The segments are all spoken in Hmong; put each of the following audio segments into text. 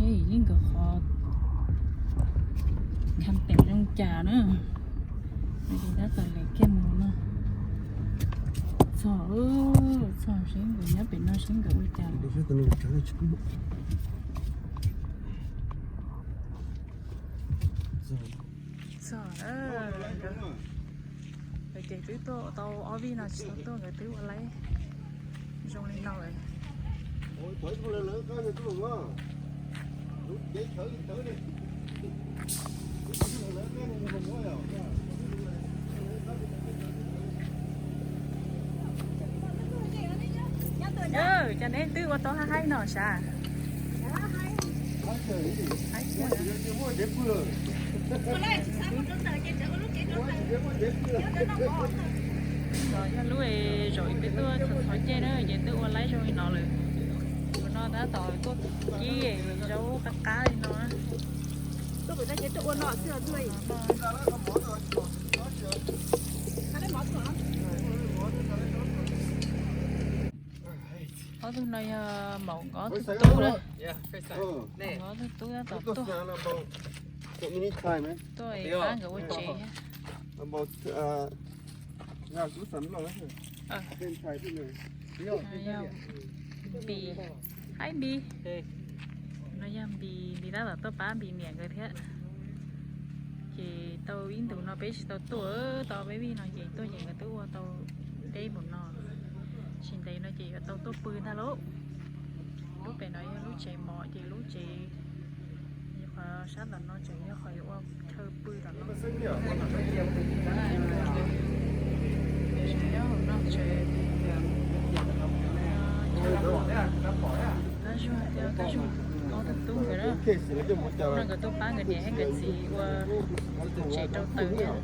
Yeej nkawd qhov camping zoo cas na. Tab tom lem kiag mus no. Txog, txog seb nkawd nyob pem no seb nkawd ua cas. Txog, nkawd ces twb tuaj tau ob vij no tsis tau tuaj, nkawd twb ua laib zoo li no lawm. Cas neb twb ua tau haib haib no sav? No yog lub zaum peb tuaj txhom ncej na ces twb ua laib zoo li no lawm. Tus no tab tom tuaj kib zaub qab qab li no. Ob tug no yog maum nkawd tug tub na. Nkawd tug tub tab tom tuaj, tuaj pab nkawd ua tsev. Npis, haib npis. No yog npis, npis tab tom tuaj pab npis niam nkawd thiab. Ces tau ib ntus no peb tsis tau tuaj, tau peb vij no ces tuaj ces nkawd twb ua tau deb npaum no. Tsis ntev no ces yuav tau tuaj pw ntag lauj. Lub pem no yog lub tsev mov ces lub tsev, qhov sab tom no tseem yog qhov yuav ua chaw pw tom no. Nyob hauv no tsev, tab zuag, tab zuag ob tug tub nkawd na. No nkawd tuaj pab nkawd niam thiab nkawd txiv ua tsev rau taws thiab.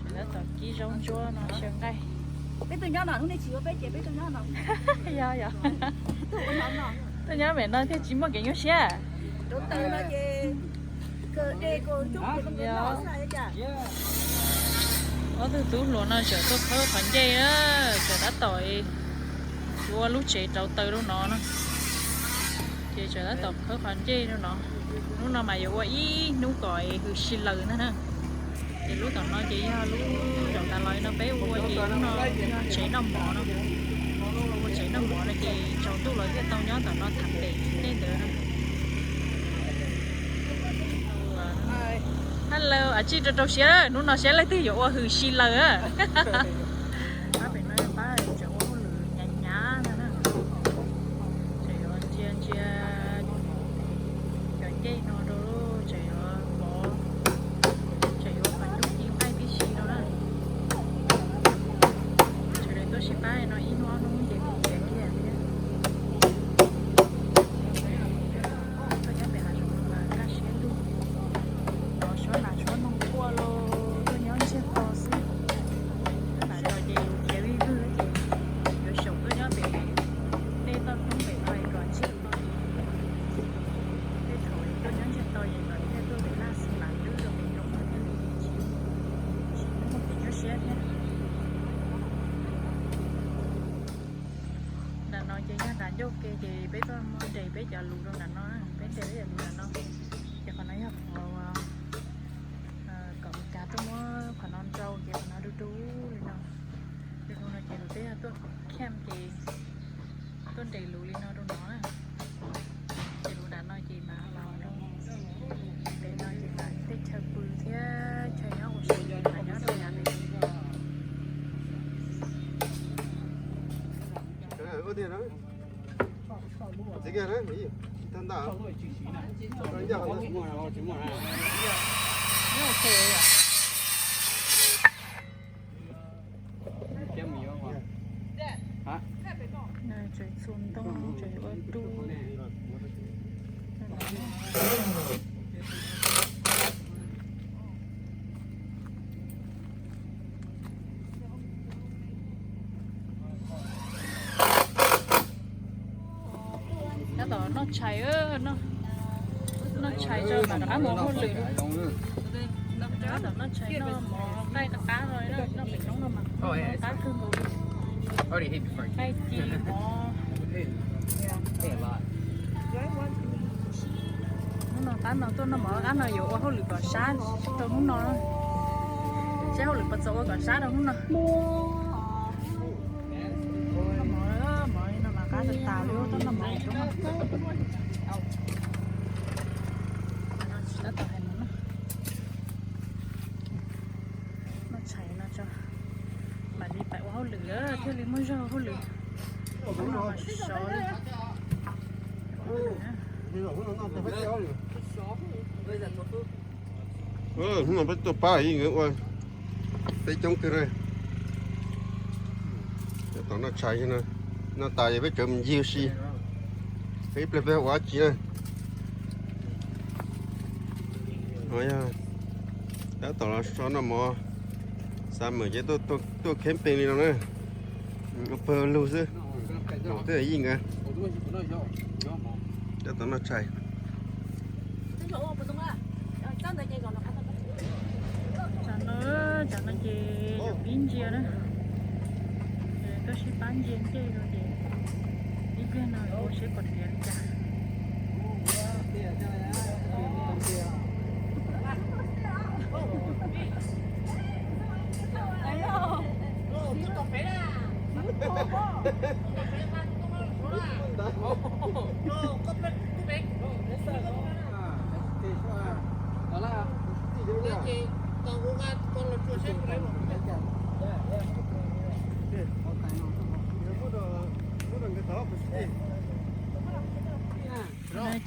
Ces tab tom kib zaub ntsuab no xyaw nqaij. Peb tuaj nyob no hnub no tsis ua peb ces peb tuaj nyob no. Yog yog. Tuaj nyob pem no thiaj tsis muaj kev nyuaj siab. Ob tug tub hluas no tseem tuaj khawb qhov ncej na, tseem tab tom yuav ua lub tsev rau taws rau no na. Ces tseem tab tom khawb qhov ncej rau no. Hnub no mas yuav ua ib hnub kom hws si laws ntag na. Ces lub tom no ces yog lub zaum tas los no peb ua ces hnub no yog tsev noj mov no. Ua tsev noj mov no ces tsaus ntuj los thiaj tau nyob tom no tham pem tej ntawd na. Hello, a tsij rau rau siab, hnub no saib leej twg yuav ua hws si laws. Pab pem no pab tseem ua hauj lwm hnyav hnyav no na. Tseem yuav ntsia ntsia cov ncej no rau, tseem yuav pov, tseem yuav pov cub ci nqaij tib si no na. Sawv daws tuaj sib pab no ib hnub ob hnub ces kuj ntsiav kiag thiab. Tuaj nyob pem hav zoov mas kaj siab lug, nov suab nas suab noog quaj los tuaj nyob ntsiag to xwb. Tuaj nas zos ces khiav vij vwg ces yuav xyaum tuaj nyob pem tej toj roob pem no kom ntsiag to. Tej thaum tuaj nyob ntsiag to ces kom thiaj tuaj pem laj xi mas twb rau pem roob no thiaj li tsis, tsis muaj kev nyuaj siab thiab. Nram no ces yog nram ncauj ke ces peb tuaj muab nres peb cov lus rau nram no, peb nres peb cov lus nram no. Ces qhov no yog qhov kom Meskas tuaj muab qhov no nrau ces qhov no du du li no. Du du no ces lus peb yog tuaj camp ces tuaj nres lus li no rau no na. Ces lus nram no ces mas los rau pem no ces mas tej chaw pw thiab chaw nyob ua si mas nyob rau yav pem. Tseem txhua ntoo, tseem ua rub. Tab tom noj tshais, noj tshais tso mam rov qab mus hauj lwm. Tab tom noj tshais noj mov nqaij qab qab no, noj pem roob no mas qab kawg nkaus li. Nqaij ci, No tuaj noj mov qab no yuav ua hauj lwm kom sab rau hnub no, seb hauj lwm puas txaus ua kom sab rau hnub no. Noj mov, mov no mas qab tas tas li, tuaj noj mov rau no. Tab tom hais no, noj tshais no tso, mam li pais ua hauj lwm thiaj li muaj zog ua hauj lwm. Hnub no mas sov sov li. Hnub no peb tuaj pab ib nkawd ua, peb coob kawg na. Tom noj tshais, noj tas ces peb tseem mus ncig ua si, ib pliag peb ua dab tsi na. Yog tab tom los so noj mov, xav mas ces tuaj camping li no na. Ua pawg lug xwb, mos twb yij nkawd. Tab tom noj tshais. Tsam no, tsam no ces yuav pib ntsia na. Tuaj sib pab ntsia ncej rau ces ib pliag no ua seb puas tiav li cas.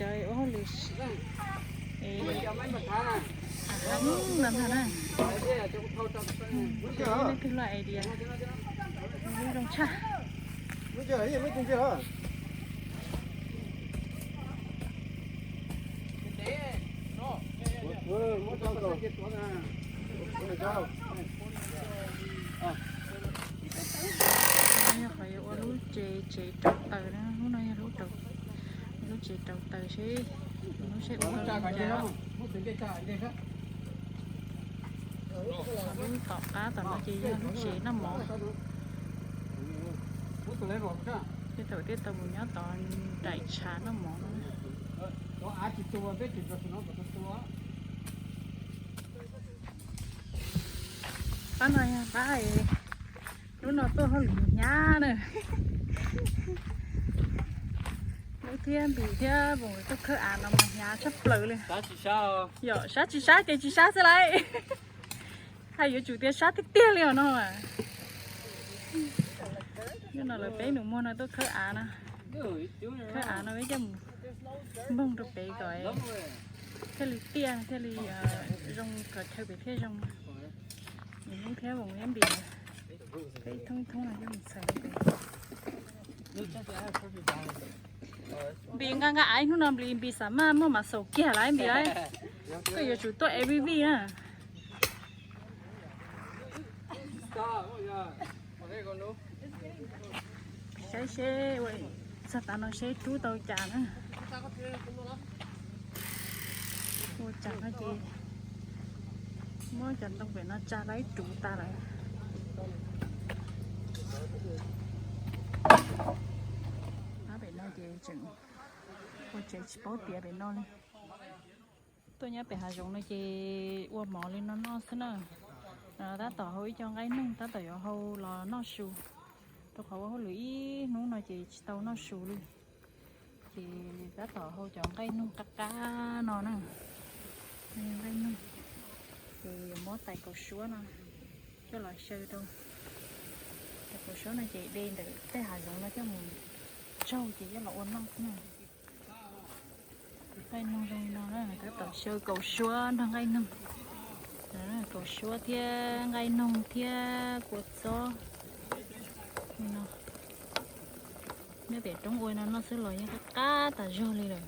Cov ua hauj lwm heev no ntag na. Leej twg luaj idea, lub zoo tshaj. Yog qhov yuav ua lub tsev, tsev rau taws na, lub no yog lub, lub tsev rau taws seb, lub seb ua tau li cas. Lub tom qab tom no ces yog lub tsev noj mov. Tej thaum tej tau mus nyob tod nraim tshav noj mov no. Pab no yog pab, hnub no tuaj hauj lwm mus hnyav na. Hnub thiab Npis thiab Voos tuaj khawb av no mas hnyav tshaj plaws li. Yog sab tsis sab ces tsis sab xwb lauj. Hais yuav tsum tias sab tiag tiag li os no. Hnub no lawv peb nus muag no tuaj khawb av no. Khawb av no peb coj mus npoog rau pem kom thiaj li tiaj thiaj li zoo, kom chaw pem thiaj zoo. Hnub thiab Voos thiab Npis, peb thoob thoob no coj mus txhais rau pem. Npis nqa nqa av hnub no Npis, Npis xav maj muaj mas xaus kiag lawm Npis lauj. Koj yuav tsum tuaj every week na. Saib seb ua txog tav no seb rub tau cas na. Ua cas no ces muab cov ntoo pem no tsa laib rub tas lawm. Pab pem no ces tseem ua tsev tsis paub tiav pem no li. Tuaj nyob pem hav zoov no ces ua mov li no noj xwb na. Tab tom hau ib co nqaij noog tab tom yuav hau los noj su, rau qhov ua hauj lwm ib hnub no ces tsis tau noj su li. Ces tab tom hau cov nqaij noog qab qab no na. Nqaij noog, ces yuav muab tais kaus suab no coj los xyaw rau. Tais kaus suab no ces de ntawm tej hav zoov no coj mus tsaug ces coj los ua noj xwb na. Nqaij noog zoo li no na, tab tom xyaw kaus suab nrog nqaij noog. Kaus suab thiab nqaij noog thiab kua txob li no. Nyob pem roob ua no noj xwb los yeej qab qab tas zog li lawm.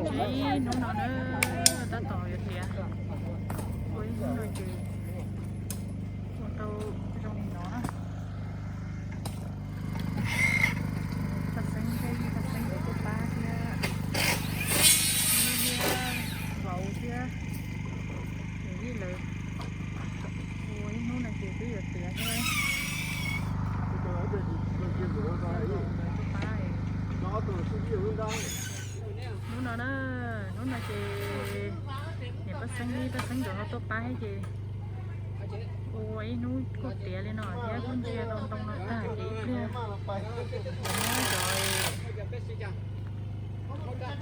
Ib hnub no na, tab tom yuav tiav, ua ib hnub no ces ua tau zoo li no na. Paj Xeeb thiab Paj Xeeb kuj tuaj pab thiab, thiab Vauv thiab Yij lawv. Ua ib hnub no ces twb yuav tiav thiab. Hnub no na, hnub no ces niam Paj Xeeb, Paj Xeeb nkawd ho tuaj pab thiab ces ua ib hnub kuj tiav li no thiab kuj ntsia rau ntoo no tag ces ib pliag muab cov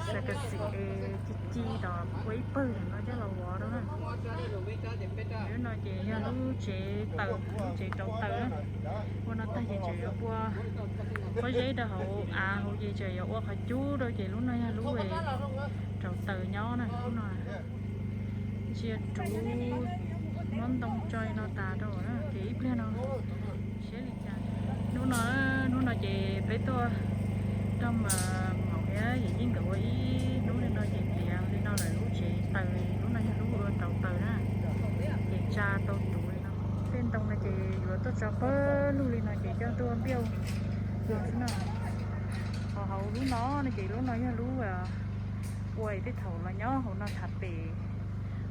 xav kas xim ci ci tom ua ib pawg no coj los vov rau na. Hnub no ces yog lub tsev taws, lub tsev rauv taws na. Ua no tag ces tseem yuav ua pob zeb rau hauv av hauv ces tseem yuav ua qhov cub rau ces lub no yog lub rauv taws nyob na. Lub no ntsia ruv muab ntoo tso li no tas rau na ces ib pliag no siab li cas. Hnub no, hnub no ces peb tuaj nrog mas maum thiab yawm yij nkawd ua ib hnub li no ces tiav li no lawm lub tsev taws, lub no yog lub ua rauv taws na, ces tsa tau ruv li no. Tej ntoo no ces yuav tuaj tso pawg lug li no ces coj tuaj npiaj no xwb na. Ho hauv lub no no ces lub no yog lub ua tej thaum los nyob hauv no tham pem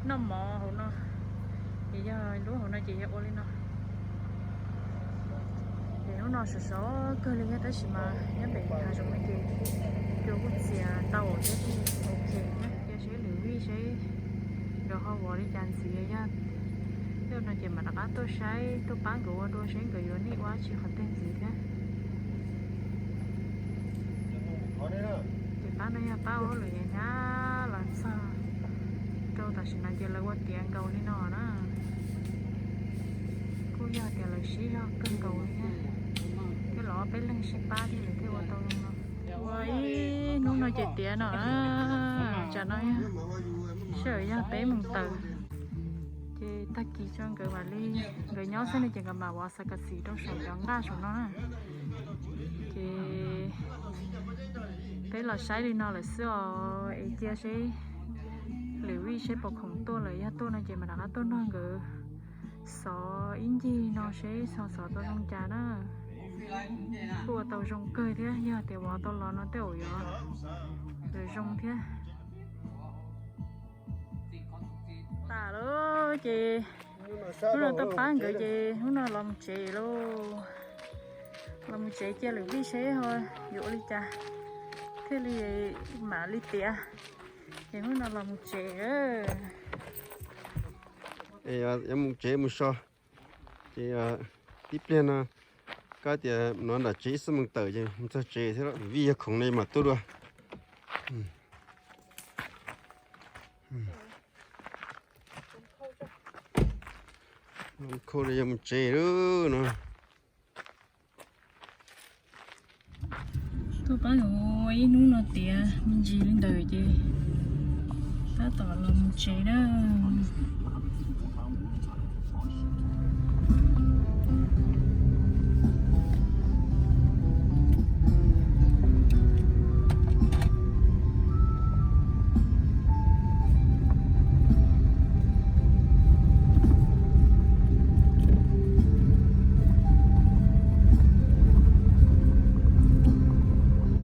noj mov hauv no. Ces yog lub hauv no ces yog ua li no. Ces hnub no sov sov kawg li thiab tab sis mas nyob pem hav zoov no ces cua kuj txias tau thiab kuj ok thiab. Cia seb lwm vij seb nkawd ho vov li cas ntxiv, yog no ces mam rov qab tuaj saib tuaj pab nkawd ua dua seb nkawd yuav nij ua tsi qhov twg ntxiv thiab. Ces pab no yog pab ua lawm hnyav los txog rau tam sim no ces lawv ua tiav nkaus li no na. Kuj yog tias lawv siv zog kawg nkaus li thiab, thiab los peb leeg sib pab thiaj li thiaj ua tau zoo no. Ua ib hnub no ces tiav no, tsam no sij hawm yog peb moos tawm. Ces tag kis tso nkawd mam li, nkawd nyob xwb no ces nkawd mam vov xav kas xim rau saum cov nqaj saum no na. Ces peb los saib li no lawm xwb os, es cia seb lwm vij seb puas khoom tuaj lawm, yog tuaj no ces mam rov qab tuaj nrog nkawd xov ib ncig no seb xov xov tau zoo cas na. Kuj ua tau zoo kawg thiab, yog tias vov tau los no tej zaum yuav zoo thiab. Tas lawm ces hnub no tuaj pab nkawd ces hnub no los mus tsev lauj. Los mus tsev cia lwm vij seb ho yuav ua li cas thiaj li mam li tiav. Ces hnub no los mus tsev. Yuav mus tsev mus so. Ces tib pliag no kab tias no nram tsev ib xuab moos tawm ces mus txog tsev thiab, lwm vij yog khoom no mam tuaj dua. Khau li yog mus tsev lawm no. Tuaj pab nkawd ua ib hnub no tiav me ntsis li ntawd ces tab tom los mus tsev na.